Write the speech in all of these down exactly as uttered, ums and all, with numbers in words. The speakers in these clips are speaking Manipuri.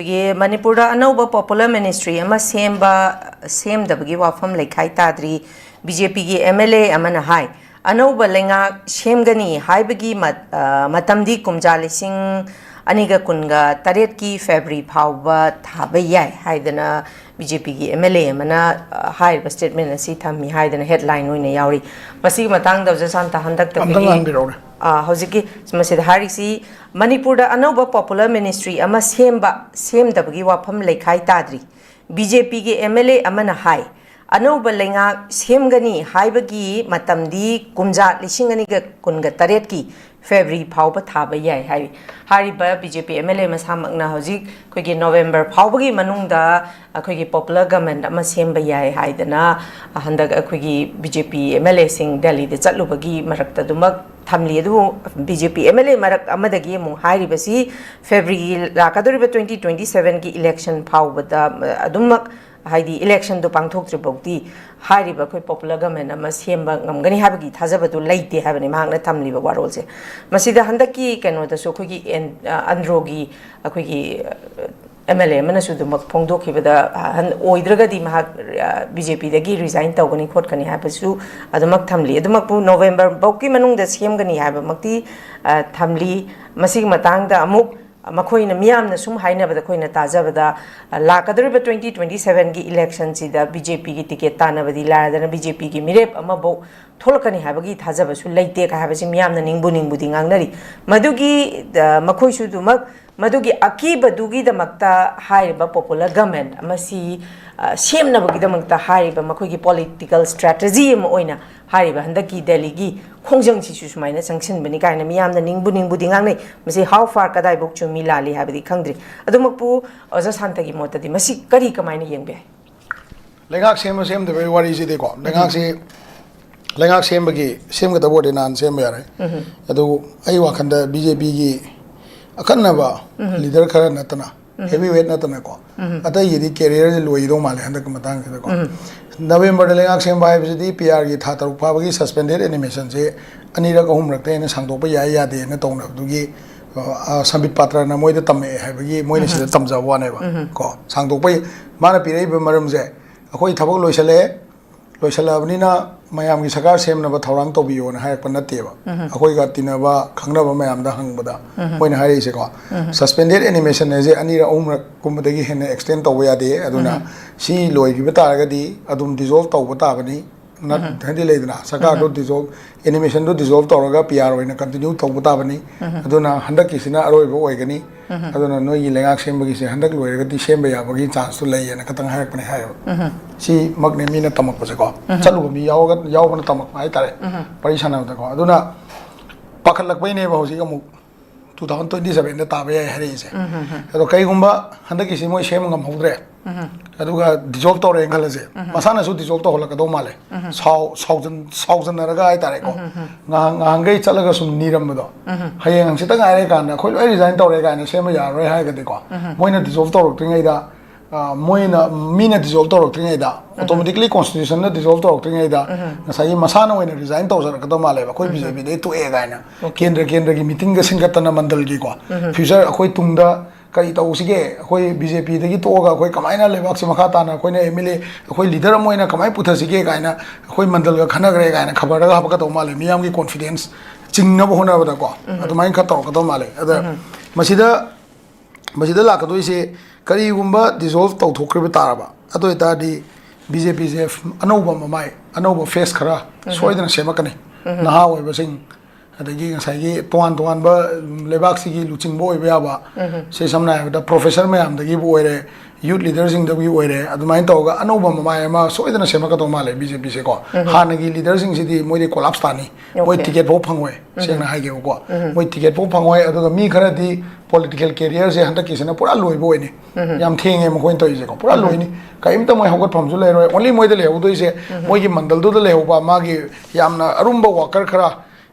ꯑꯩꯈꯣꯏꯒꯤ ꯃꯅꯤꯄꯨꯔꯗ ꯑꯅꯧꯕ ꯄꯣꯄꯨꯂꯔ ꯃꯤꯅꯤꯁꯇ꯭ꯔꯤ ꯑꯃ ꯁꯦꯝꯕ, ꯁꯦꯝꯗꯕꯒꯤ ꯋꯥꯐꯝ ꯂꯩꯈꯥꯏ ꯇꯥꯗ꯭ꯔꯤ꯫ ꯕꯤ ꯖꯦ ꯄꯤꯒꯤ ꯑꯦꯝ ꯑꯦꯜ ꯑꯦ ꯑꯃꯅ ꯍꯥꯏ, ꯑꯅꯧꯕ ꯂꯩꯉꯥꯛ ꯁꯦꯝꯒꯅꯤ ꯍꯥꯏꯕꯒꯤ ꯃꯠ-, ꯑ, ꯃꯇꯝꯗꯤ ꯀꯨꯝꯖꯥ ꯂꯤꯁꯤꯡ ꯑꯅꯤꯒ ꯀꯨꯟꯒ ꯇꯔꯦꯠꯀꯤ ꯐꯦꯕ꯭ꯔꯨꯋꯥꯔꯤ ꯐꯥꯎꯕ ꯊꯥꯕ ꯌꯥꯏ ꯍꯥꯏꯗꯅ ꯕꯤ ꯖꯦ ꯄꯤꯒꯤ ꯑꯦꯝ ꯑꯦꯜ ꯑꯦ ꯑꯃꯅ, ꯑ, ꯍꯥꯏꯔꯤꯕ ꯁ꯭ꯇꯦꯠꯃꯦꯟ ꯑꯁꯤ ꯊꯝꯃꯤ ꯍꯥꯏꯗꯅ ꯍꯦꯗꯂꯥꯏꯟ ꯑꯣꯏꯅ ꯌꯥꯎꯔꯤ꯫ ꯃꯁꯤꯒꯤ ꯃꯇꯥꯡꯗ ꯑꯣꯖꯥ ꯁꯥꯟꯇ, ꯑꯝꯇꯪ ꯍꯟꯗꯛꯇ ꯉꯥꯟꯕꯤꯔꯛꯎꯅꯦ꯫ ꯑ, ꯍꯧꯖꯤꯛꯀꯤ ꯃꯁꯤꯗ ꯍꯥꯏꯔꯤꯁꯤ, ꯃꯅꯤꯄꯨꯔꯗ ꯑꯅꯧꯕ ꯄꯣꯄꯨꯂꯔ ꯃꯤꯅꯤꯁꯇ꯭ꯔꯤ ꯑꯃ ꯁꯦꯝꯕ, ꯁꯦꯝꯗꯕꯒꯤ ꯋꯥꯐꯝ ꯂꯩꯈꯥꯏ ꯇꯥꯗ꯭ꯔꯤ꯫ ꯕꯤ ꯖꯦ ꯄꯤꯒꯤ ꯑꯦꯝ ꯑꯦꯜ ꯑꯦ ꯑꯃꯅ ꯍꯥꯏ, ꯑꯅꯧꯕ ꯂꯩꯉꯥꯛ ꯁꯦꯝꯒꯅꯤ ꯍꯥꯏꯕꯒꯤ ꯃꯇꯝꯗꯤ ꯀꯨꯝꯖꯥ ꯂꯤꯁꯤꯡ ꯑꯅꯤꯒ ꯀꯨꯟꯒ ꯇꯔꯦꯠꯀꯤ ꯐꯦꯕ꯭ꯔꯨꯋꯥꯔꯤ ꯐꯥꯎꯕ ꯊꯥꯕ ꯌꯥꯏ ꯍꯥꯏꯔꯤ꯫ ꯍꯥꯏꯔꯤꯕ B J P M L A ꯃꯁꯥꯃꯛꯅ ꯍꯧꯖꯤꯛ ꯑꯩꯈꯣꯏꯒꯤ ꯅꯣꯕꯦꯝꯕꯔ ꯐꯥꯎꯕꯒꯤ ꯃꯅꯨꯡꯗ ꯑꯩꯈꯣꯏꯒꯤ ꯄꯣꯄꯨꯂꯔ ꯒꯃꯦꯟ ꯑꯃ ꯁꯦꯝꯕ ꯌꯥꯏ ꯍꯥꯏꯗꯅ ꯍꯟꯗꯛ ꯑꯩꯈꯣꯏꯒꯤ B J P M L ꯑꯦꯁꯤꯡ ꯗꯦꯜꯂꯤꯗ ꯆꯠꯂꯨꯕꯒꯤ ꯃꯔꯛꯇ ꯑꯗꯨꯃꯛ ꯊꯝꯂꯤ꯫ ꯑꯗꯨꯕꯨ B J P M L A ꯃꯔꯛ ꯑꯃꯗꯒꯤ ꯑꯃꯨꯛ ꯍꯥꯏꯔꯤꯕꯁꯤ ꯐꯦꯕ꯭ꯔꯨꯋꯥꯔꯤꯒꯤ ꯂꯥꯛꯀꯗꯧꯔꯤꯕ ꯇ꯭ꯋꯦꯟꯇꯤ ꯇ꯭ꯋꯦꯟꯇꯤ ꯁꯕꯦꯟꯒꯤ ꯏꯂꯦꯛꯁꯟ ꯐꯥꯎꯕꯗ ꯑꯗꯨꯃꯛ, ꯍꯥꯏꯗꯤ ꯏꯂꯦꯛꯁꯟꯗꯣ ꯄꯥꯡꯊꯣꯛꯇ꯭ꯔꯤ ꯐꯥꯎꯗꯤ ꯍꯥꯏꯔꯤꯕ ꯑꯩꯈꯣꯏ ꯄꯣꯄꯨꯂꯔ ꯒꯃꯦꯟ ꯑꯃ ꯁꯦꯝꯕ ꯉꯝꯒꯅꯤ ꯍꯥꯏꯕꯒꯤ ꯊꯥꯖꯕꯗꯨ ꯂꯩꯇꯦ ꯍꯥꯏꯕꯅꯤ ꯃꯍꯥꯛꯅ ꯊꯝꯂꯤꯕ ꯋꯥꯔꯣꯜꯁꯦ꯫ ꯃꯁꯤꯗ ꯍꯟꯗꯛꯀꯤ ꯀꯩꯅꯣꯗꯁꯨ ꯑꯩꯈꯣꯏꯒꯤ ꯑꯦꯟ-, ꯑ, ꯑꯟꯗ꯭ꯔꯣꯒꯤ ꯑꯩꯈꯣꯏꯒꯤ, ꯑ, ꯑꯦꯝ ꯑꯦꯜ ꯑꯦ ꯑꯃꯅꯁꯨ ꯑꯗꯨꯃꯛ ꯐꯣꯡꯗꯣꯛꯈꯤꯕꯗ, ꯑ, ꯍꯟ-, ꯑꯣꯏꯗ꯭ꯔꯒꯗꯤ ꯃꯍꯥꯛ, ꯑ, ꯕꯤ ꯖꯦ ꯄꯤꯗꯒꯤ ꯔꯤꯖꯥꯏꯟ ꯇꯧꯒꯅꯤ ꯈꯣꯠꯀꯅꯤ ꯍꯥꯏꯕꯁꯨ ꯑꯗꯨꯃꯛ ꯊꯝꯂꯤ꯫ ꯑꯗꯨꯃꯛꯄꯨ ꯅꯣꯕꯦꯝꯕꯔ ꯐꯥꯎꯒꯤ ꯃꯅꯨꯡꯗ ꯁꯦꯝꯒꯅꯤ ꯍꯥꯏꯕꯃꯛꯇꯤ, ꯑ, ꯊꯝꯂꯤ꯫ ꯃꯁꯤꯒꯤ ꯃꯇꯥꯡꯗ ꯑꯃꯨꯛ ꯃꯈꯣꯏꯅ ꯃꯤꯌꯥꯝꯅ ꯁꯨꯝ ꯍꯥꯏꯅꯕꯗ ꯑꯩꯈꯣꯏꯅ ꯇꯥꯖꯕꯗ, ꯑ, ꯂꯥꯛꯀꯗꯧꯔꯤꯕ ꯇ꯭ꯋꯦꯟꯇꯤ ꯇ꯭ꯋꯦꯟꯇꯤ ꯁꯕꯦꯟꯒꯤ ꯏꯂꯦꯛꯁꯟꯁꯤꯗ ꯕꯤ ꯖꯦ ꯄꯤꯒꯤ ꯇꯤꯀꯦꯠ ꯇꯥꯟꯅꯕꯗꯤ ꯂꯥꯏꯔꯗꯅ ꯕꯤ ꯖꯦ ꯄꯤꯒꯤ ꯃꯤꯔꯦꯞ ꯑꯃꯐꯥꯎ ꯊꯣꯛꯂꯛꯀꯅꯤ ꯍꯥꯏꯕꯒꯤ ꯊꯥꯖꯕꯁꯨ ꯂꯩꯇꯦ ꯀ ꯍꯥꯏꯕꯁꯤ ꯃꯤꯌꯥꯝꯅ ꯅꯤꯡꯕꯨ ꯅꯤꯡꯕꯨꯗꯤ ꯉꯥꯡꯅꯔꯤ꯫ ꯃꯗꯨꯒꯤ, ꯑ, ꯃꯈꯣꯏꯁꯨ ꯑꯗꯨꯃꯛ ꯃꯗꯨꯒꯤ ꯑꯀꯤꯕꯗꯨꯒꯤꯗꯃꯛꯇ ꯍꯥꯏꯔꯤꯕ ꯄꯣꯄꯨꯂꯔ ꯒꯃꯦꯟ ꯑꯃꯁꯤ, ꯑ, ꯁꯦꯝꯅꯕꯒꯤꯗꯃꯛꯇ ꯍꯥꯏꯔꯤꯕ ꯃꯈꯣꯏꯒꯤ ꯄꯣꯂꯤꯇꯤꯀꯦꯜ ꯁ꯭ꯇ꯭ꯔꯦꯇꯦꯖꯤ ꯑꯃ ꯑꯣꯏꯅ ꯍꯥꯏꯔꯤꯕ ꯍꯟꯗꯛꯀꯤ ꯗꯦꯜꯂꯤꯒꯤ ꯈꯣꯡꯖꯪꯁꯤꯁꯨ ꯁꯨꯃꯥꯏꯅ ꯆꯪꯁꯤꯟꯕꯅꯤ ꯀꯥꯏꯅ ꯃꯤꯌꯥꯝꯅ ꯅꯤꯡꯕꯨ ꯅꯤꯡꯕꯨꯗꯤ ꯉꯥꯡꯅꯩ꯫ ꯃꯁꯤ how far, ꯀꯗꯥꯏꯐꯥꯎ ꯆꯨꯝꯃꯤ ꯂꯥꯜꯂꯤ ꯍꯥꯏꯕꯗꯤ ꯈꯪꯗ꯭ꯔꯤ꯫ ꯑꯗꯨꯃꯛꯄꯨ ꯑꯣꯖꯥ ꯁꯥꯟꯇꯒꯤ ꯃꯣꯠꯇꯗꯤ ꯃꯁꯤ ꯀꯔꯤ, ꯀꯃꯥꯏꯅ ꯌꯦꯡꯕ ꯌꯥꯏ? ꯂꯩꯉꯥꯛ ꯁꯦꯝꯕ ꯁꯦꯝꯗꯕꯒꯤ ꯋꯥꯔꯤꯁꯤꯗꯤꯀꯣ, ꯂꯩꯉꯥꯛꯁꯤ, ꯂꯩꯉꯥꯛ ꯁꯦꯝꯕꯒꯤ, ꯁꯦꯝꯒꯗꯕ ꯑꯣꯏꯔꯗꯤ ꯅꯍꯥꯟ ꯁꯦꯝꯕ ꯌꯥꯔꯦ꯫ ꯑꯗꯨꯕꯨ ꯑꯩ ꯋꯥꯈꯜꯗ ꯕꯤ ꯖꯦ ꯄꯤꯒꯤ ꯑꯈꯟꯅꯕ ꯂꯤꯗꯔ ꯈꯔ ꯅꯠꯇꯅ, ꯍꯦꯚꯤ ꯋꯦꯠ ꯅꯠꯇꯅꯀꯣ, ꯑꯇꯩꯒꯤꯗꯤ ꯀꯦꯔꯤꯌꯔꯁꯦ ꯂꯣꯏꯒꯗꯧ ꯃꯥꯜꯂꯦ ꯍꯟꯗꯛꯀꯤ ꯃꯇꯥꯡꯁꯤꯗꯀꯣ꯫ ꯅꯕꯦꯝꯕꯔꯗ ꯂꯩꯉꯥꯛ ꯁꯦꯝꯕ ꯍꯥꯏꯕꯁꯤꯗꯤ ꯄꯤ ꯑꯥꯔꯒꯤ ꯊꯥ ꯇꯔꯨꯛ ꯐꯥꯕꯒꯤ ꯁꯁꯄꯦꯟꯗꯦꯠ ꯑꯦꯅꯤꯃꯦꯁꯟꯁꯦ ꯑꯅꯤꯔꯛ ꯑꯍꯨꯝꯔꯛꯇ ꯍꯦꯟꯅ ꯁꯥꯡꯗꯣꯛꯄ ꯌꯥꯏ ꯌꯥꯗꯦꯅ ꯇꯧꯅꯕꯗꯨꯒꯤ ꯑ, ꯁꯝꯕꯤꯠ ꯄꯥꯇ꯭ꯔꯅ ꯃꯣꯏꯗ ꯇꯝꯃꯛꯑꯦ ꯍꯥꯏꯕꯒꯤ ꯃꯣꯏꯅ ꯁꯤꯗ ꯇꯝꯖꯕ ꯋꯥꯅꯦꯕ꯫ ꯀꯣ, ꯁꯥꯡꯗꯣꯛꯄꯩ ꯃꯥꯅ ꯄꯤꯔꯛꯏꯕ ꯃꯔꯝꯁꯦ, ꯑꯩꯈꯣꯏ ꯊꯕꯛ ꯂꯣꯏꯁꯜꯂꯛꯑꯦ, ꯂꯣꯏꯁꯜꯂꯛꯑꯕꯅꯤꯅ ꯃꯌꯥꯝꯒꯤ ꯁꯔꯀꯥꯔ ꯁꯦꯝꯅꯕ ꯊꯧꯔꯥꯡ ꯇꯧꯕꯤꯌꯣꯅ ꯍꯥꯏꯔꯛꯄ ꯅꯠꯇꯦꯕ꯫ ꯑꯩꯈꯣꯏꯒ ꯇꯤꯟꯅꯕ ꯈꯪꯅꯕ ꯃꯌꯥꯝꯗ ꯍꯪꯕꯗ ꯃꯣꯏꯅ ꯍꯥꯏꯔꯛꯏꯁꯦꯀꯣ, suspended animation ꯍꯥꯏꯁꯦ ꯑꯅꯤꯔꯛ ꯑꯍꯨꯝꯔꯛ ꯀꯨꯝꯕꯗꯒꯤ ꯍꯦꯟꯅ extend ꯇꯧꯕ ꯌꯥꯗꯦ, ꯑꯗꯨꯅ ꯁꯤ ꯂꯣꯏꯈꯤꯕ ꯇꯥꯔꯒꯗꯤ ꯑꯗꯨꯝ dissolve ꯇꯧꯕ ꯇꯥꯕꯅꯤ꯫ ꯅꯠ-, ꯍꯥꯏꯗꯤ ꯂꯩꯗꯅ, ꯁꯔꯀꯥꯔꯗꯣ dissolve, animation ꯗꯣ dissolve ꯇꯧꯔꯒ P R ꯑꯣꯏꯅ continue ꯇꯧꯕ ꯇꯥꯕꯅꯤ꯫ ꯑꯗꯨꯅ ꯍꯟꯗꯛꯀꯤꯁꯤꯅ ꯑꯔꯣꯏꯕ ꯑꯣꯏꯒꯅꯤ꯫ ꯑꯗꯨꯅ ꯅꯣꯏꯒꯤ ꯂꯩꯉꯥꯛ ꯁꯦꯝꯕꯒꯤꯁꯦ ꯍꯟꯗꯛ ꯂꯣꯏꯔꯒꯗꯤ ꯁꯦꯝꯕ ꯌꯥꯕꯒꯤ chance ꯇꯣ ꯂꯩꯌꯦꯅ ꯈꯇꯪ ꯍꯥꯏꯔꯛꯄꯅꯦ ꯍꯥꯏꯌꯦꯕ꯫ ꯁꯤꯃꯛꯅꯦ ꯃꯤꯅ ꯇꯝꯃꯛꯄꯁꯦꯀꯣ꯫ ꯆꯠꯂꯨꯕ ꯃꯤ ꯌꯥꯎꯔꯒ, ꯌꯥꯎꯕꯅ ꯇꯝꯃꯛꯄ ꯍꯥꯏꯇꯥꯔꯦ, ꯋꯥꯔꯤ ꯁꯥꯟꯅꯕꯗꯀꯣ꯫ ꯑꯗꯨꯅ ꯄꯥꯈꯠꯂꯛꯄꯩꯅꯦꯕ ꯍꯧꯖꯤꯛ ꯑꯃꯨꯛ two thousand twenty seven ꯗ ꯇꯥꯕ ꯌꯥꯏ ꯍꯥꯏꯔꯛꯏꯁꯦ꯫ ꯑꯗꯣ ꯀꯩꯒꯨꯝꯕ ꯍꯟꯗꯛꯀꯤꯁꯤ ꯃꯣꯏ ꯁꯦꯝꯕ ꯉꯝꯍꯧꯗ꯭ꯔꯦ, ꯑꯗꯨꯒ dissolve ꯇꯧꯔꯦꯅ ꯈꯜꯂꯁꯦ, ꯃꯁꯥꯅꯁꯨ dissolve ꯇꯧꯍꯜꯂꯛꯀꯗꯧ ꯃꯥꯜꯂꯦ꯫ ꯁꯥꯎ-, ꯁꯥꯎꯖꯟ-, ꯁꯥꯎꯖꯟꯅꯔꯒ ꯍꯥꯏꯇꯥꯔꯦꯀꯣ꯫ ꯉꯍꯥꯟ, ꯉꯍꯥꯟꯈꯩ ꯆꯠꯂꯒ ꯁꯨꯝ ꯅꯤꯔꯝꯕꯗꯣ, ꯍꯌꯦꯡ ꯍꯪꯆꯤꯠꯇ ꯉꯥꯏꯔꯦ ꯀꯥꯟꯗ ꯑꯩꯈꯣꯏ ꯂꯣꯏ resign ꯇꯧꯔꯦ ꯀꯥꯏꯅ ꯁꯦꯝꯕ ꯌꯥꯔꯔꯣꯏ ꯍꯥꯏꯔꯒꯗꯤꯀꯣ, ꯃꯣꯏꯅ dissolve ꯇꯧꯔꯛꯇ꯭ꯔꯤꯉꯩꯗ, ꯑ, ꯃꯣꯏꯅ, ꯃꯤꯅ dissolve ꯇꯧꯔꯛꯇ꯭ꯔꯤꯉꯩꯗ, automatically constitution ꯅ dissolve ꯇꯧꯔꯛꯇ꯭ꯔꯤꯉꯩꯗ, ꯉꯁꯥꯏꯒꯤ ꯃꯁꯥꯅ ꯑꯣꯏꯅ resign ꯇꯧꯖꯔꯛꯀꯗꯧ ꯃꯥꯜꯂꯦꯕ, "ꯑꯩꯈꯣꯏ B J P ꯗꯩ ꯊꯣꯛꯑꯦ" ꯀꯥꯏꯅ꯫ ꯀꯦꯟꯗ꯭ꯔ ꯀꯦꯟꯗ꯭ꯔꯒꯤ meeting ꯒ ꯁꯤꯟꯒꯠꯇꯅ ꯃꯟꯗꯜꯒꯤꯀꯣ, future ꯑꯩꯈꯣꯏ ꯇꯨꯡꯗ ꯀꯔꯤ ꯇꯧꯁꯤꯒꯦ, ꯑꯩꯈꯣꯏ B J P ꯗꯒꯤ ꯊꯣꯛꯑꯒ ꯑꯩꯈꯣꯏ ꯀꯃꯥꯏꯅ ꯂꯩꯕꯥꯛꯁꯤ ꯃꯈꯥ ꯇꯥꯅ ꯑꯩꯈꯣꯏꯅ M L A, ꯑꯩꯈꯣꯏ leader ꯑꯃ ꯑꯣꯏꯅ ꯀꯃꯥꯏꯅ ꯄꯨꯊꯁꯤꯒꯦ ꯀꯥꯏꯅ ꯑꯩꯈꯣꯏ ꯃꯟꯗꯜꯒ ꯈꯟꯅꯈ꯭ꯔꯦ ꯀꯥꯏꯅ ꯈꯕꯔꯗꯒ ꯍꯥꯄꯛꯀꯗꯧ ꯃꯥꯜꯂꯦ, ꯃꯤꯌꯥꯝꯒꯤ confidence ꯆꯤꯡꯅꯕ ꯍꯣꯠꯅꯕꯗꯀꯣ꯫ ꯑꯗꯨꯃꯥꯏꯅ ꯈꯔ ꯇꯧꯔꯛꯀꯗꯧ ꯃꯥꯜꯂꯦ꯫ ꯑꯗ ꯃꯁꯤꯗ, ꯃꯁꯤꯗ ꯂꯥꯛꯀꯗꯣꯏꯁꯦ, ꯀꯔꯤꯒꯨꯝꯕ dissolve ꯇꯧꯊꯣꯛꯈ꯭ꯔꯤꯕ ꯇꯥꯔꯕ, ꯑꯗꯨ ꯑꯣꯏꯇꯥꯔꯗꯤ B J P ꯁꯦ ꯑꯅꯧꯕ ꯃꯃꯥꯏ, ꯑꯅꯧꯕ face ꯈꯔ ꯁꯣꯏꯗꯅ ꯁꯦꯝꯃꯛꯀꯅꯤ꯫ ꯅꯍꯥ ꯑꯣꯏꯕꯁꯤꯡ, ꯑꯗꯒꯤ ꯉꯁꯥꯏꯒꯤ ꯇꯣꯉꯥꯟ ꯇꯣꯉꯥꯟꯕ, ꯎꯝ, ꯂꯩꯕꯥꯛꯁꯤꯒꯤ ꯂꯨꯆꯤꯡꯕ ꯑꯣꯏꯕ ꯌꯥꯕ, ꯁꯦ ꯁꯝꯅ ꯍꯥꯏꯔꯕꯗ professor ꯃꯌꯥꯝꯗꯒꯤꯕꯨ ꯑꯣꯏꯔꯦ, youth leader ꯁꯤꯡꯗꯒꯤ ꯑꯣꯏꯔꯦ, ꯑꯗꯨꯃꯥꯏꯅ ꯇꯧꯔꯒ ꯑꯅꯧꯕ ꯃꯃꯥꯏ ꯑꯃ ꯁꯣꯏꯗꯅ ꯁꯦꯝꯃꯛꯀꯗꯧ ꯃꯥꯜꯂꯦ BJ P ꯁꯦꯀꯣ꯫ ꯍꯥꯟꯅꯒꯤ leader ꯁꯤꯡꯁꯤꯗꯤ ꯃꯣꯏꯗꯤ collapse ꯇꯥꯅꯤ, ꯃꯣꯏ ticket ꯐꯥꯎ ꯐꯪꯉꯣꯏ, ꯁꯦꯡꯅ ꯍꯥꯏꯒꯦꯕꯀꯣ꯫ ꯃꯣꯏ ticket ꯐꯥꯎ ꯐꯪꯉꯣꯏ, ꯑꯗꯨꯒ ꯃꯤ ꯈꯔꯗꯤ political career ꯁꯦ ꯍꯟꯗꯛꯀꯤꯁꯤꯅ ꯄꯨꯔꯥ ꯂꯣꯏꯕ ꯑꯣꯏꯅꯤ꯫ ꯌꯥꯝ ꯊꯦꯡꯉꯦ ꯃꯈꯣꯏꯅ ꯇꯧꯔꯤꯁꯦꯀꯣ, ꯄꯨꯔꯥ ꯂꯣꯏꯅꯤ꯫ ꯀꯔꯤꯝꯇ ꯃꯣꯏ ꯍꯧꯒꯠꯐꯝꯁꯨ ꯂꯩꯔꯣꯏ, only ꯃꯣꯏꯗ ꯂꯩꯍꯧꯗꯣꯏꯁꯦ ꯃꯣꯏꯒꯤ ꯃꯟꯗꯜꯗꯨꯗ ꯂꯩꯍꯧꯕ, ꯃꯥꯒꯤ ꯌꯥꯝꯅ ꯑꯔꯨꯝꯕ worker ꯈꯔ,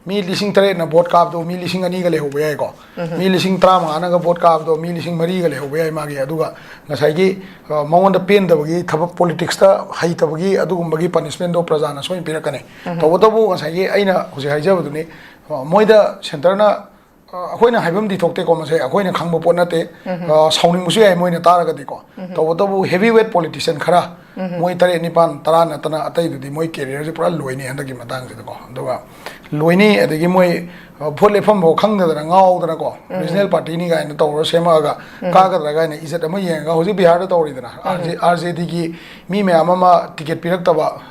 ꯃꯤ ꯂꯤꯁꯤꯡ ꯇꯔꯦꯠꯅ vote ꯀꯥꯕꯗꯣ ꯃꯤ ꯂꯤꯁꯤꯡ ꯑꯅꯤꯒ ꯂꯩꯍꯧꯕ ꯌꯥꯏꯀꯣ꯫ ꯃꯤ ꯂꯤꯁꯤꯡ ꯇꯔꯥꯃꯉꯥꯅꯒ vote ꯀꯥꯕꯗꯣ ꯃꯤ ꯂꯤꯁꯤꯡ ꯃꯔꯤꯒ ꯂꯩꯍꯧꯕ ꯌꯥꯏ ꯃꯥꯒꯤ꯫ ꯑꯗꯨꯒ ꯉꯁꯥꯏꯒꯤ, ꯑ, ꯃꯉꯣꯟꯗ ꯄꯦꯟꯗꯕꯒꯤ ꯊꯕꯛ, politics ꯇ ꯍꯩꯇꯕꯒꯤ ꯑꯗꯨꯒꯨꯝꯕꯒꯤ punishment ꯇꯣ ꯄ꯭ꯔꯖꯥꯅ ꯁꯣꯏꯅ ꯄꯤꯔꯛꯀꯅꯤ꯫ ꯇꯧꯕꯇꯕꯨ ꯉꯁꯥꯏꯒꯤ ꯑꯩꯅ ꯍꯧꯖꯤꯛ ꯍꯥꯏꯖꯕꯗꯨꯅꯤ, ꯑ, ꯃꯣꯏꯗ centre ꯅ ꯑꯩꯈꯣꯏꯅ ꯍꯥꯏꯐꯝꯗꯤ ꯊꯣꯛꯇꯦꯀꯣ, ꯃꯁꯦ ꯑꯩꯈꯣꯏꯅ ꯈꯪꯕ ꯄꯣꯠ ꯅꯠꯇꯦ꯫ ꯁꯥꯎꯅꯤꯡꯕꯁꯨ ꯌꯥꯏ ꯃꯣꯏꯅ ꯇꯥꯔꯒꯗꯤꯀꯣ꯫ ꯇꯧꯕꯇꯕꯨ heavy weight politician ꯈꯔ, ꯃꯣꯏ ꯇꯔꯦꯠ ꯅꯤꯄꯥꯟ ꯇꯔꯥ ꯅꯠꯇꯅ ꯑꯇꯩꯗꯨꯗꯤ ꯃꯣꯏ career ꯁꯦ ꯄꯨꯔꯥ ꯂꯣꯏꯅꯤ ꯍꯟꯗꯛꯀꯤ ꯃꯇꯥꯡꯁꯤꯗꯀꯣ꯫ ꯑꯗꯨꯒ ꯂꯣꯏꯅꯤ, ꯑꯗꯒꯤ ꯃꯣꯏ ꯚꯣꯠ ꯂꯦꯞꯐꯝ ꯐꯥꯎ ꯈꯪꯗꯗꯅ ꯉꯥꯎꯗꯅꯀꯣ, regional party ꯅꯤ ꯀꯥꯏꯅ ꯇꯧꯔ ꯁꯦꯝꯃꯛꯑꯒ ꯀꯥꯒꯗ꯭ꯔꯥ ꯀꯥꯏꯅ ꯏꯖꯠ ꯑꯃ ꯌꯦꯡꯉꯒ ꯍꯧꯖꯤꯛ ꯕꯤꯍꯥꯔꯗ ꯇꯧꯔꯤꯗꯅ, RJD ꯒꯤ ꯃꯤ ꯃꯌꯥꯝ ꯑꯃ ticket ꯄꯤꯔꯛꯇꯕ꯫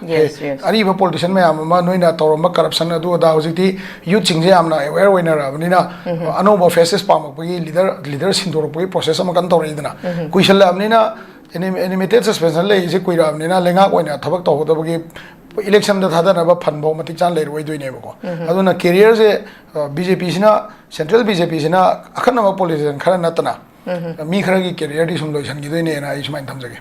ꯑꯔꯤꯕ politician ꯃꯌꯥꯝ ꯑꯃ ꯅꯣꯏꯅ ꯇꯧꯔꯝꯕ corruption ꯑꯗꯨ ꯑꯗꯥ ꯍꯧꯖꯤꯛꯇꯤ youth ꯁꯤꯡꯁꯦ ꯌꯥꯝꯅ aware ꯑꯣꯏꯅꯔꯛꯑꯕꯅꯤꯅ, ꯑꯅꯧꯕ faces ꯄꯥꯝꯃꯛꯄꯒꯤ leader, leader ꯁꯤꯟꯗꯣꯔꯛꯄꯒꯤ process ꯑꯃ ꯀꯟꯅ ꯇꯧꯔꯛꯏꯗꯅ꯫ ꯀꯨꯏꯁꯜꯂꯛꯑꯕꯅꯤꯅ, animated suspension ꯂꯩꯔꯤꯁꯦ ꯀꯨꯏꯔꯛꯑꯕꯅꯤꯅ ꯂꯩꯉꯥꯛ ꯑꯣꯏꯅ ꯊꯕꯛ ꯇꯧꯒꯗꯕꯒꯤ, election ꯗ ꯊꯥꯗꯅꯕ fund ꯐꯥꯎ ꯃꯇꯤꯛ ꯆꯥꯅ ꯂꯩꯔꯛꯑꯣꯏꯗꯣꯏꯅꯦꯕꯀꯣ꯫ ꯑꯗꯨꯅ career ꯁꯦ, BJP ꯁꯤꯅ, central BJP ꯁꯤꯅ ꯑꯈꯟꯅꯕ politician ꯈꯔ ꯅꯠꯇꯅ ꯃꯤ ꯈꯔꯒꯤ career ꯗꯤ ꯁꯨꯝ ꯂꯣꯏꯁꯤꯟꯈꯤꯗꯣꯏꯅꯦꯅ ꯑꯩ ꯁꯨꯃꯥꯏꯅ ꯊꯝꯖꯒꯦ꯫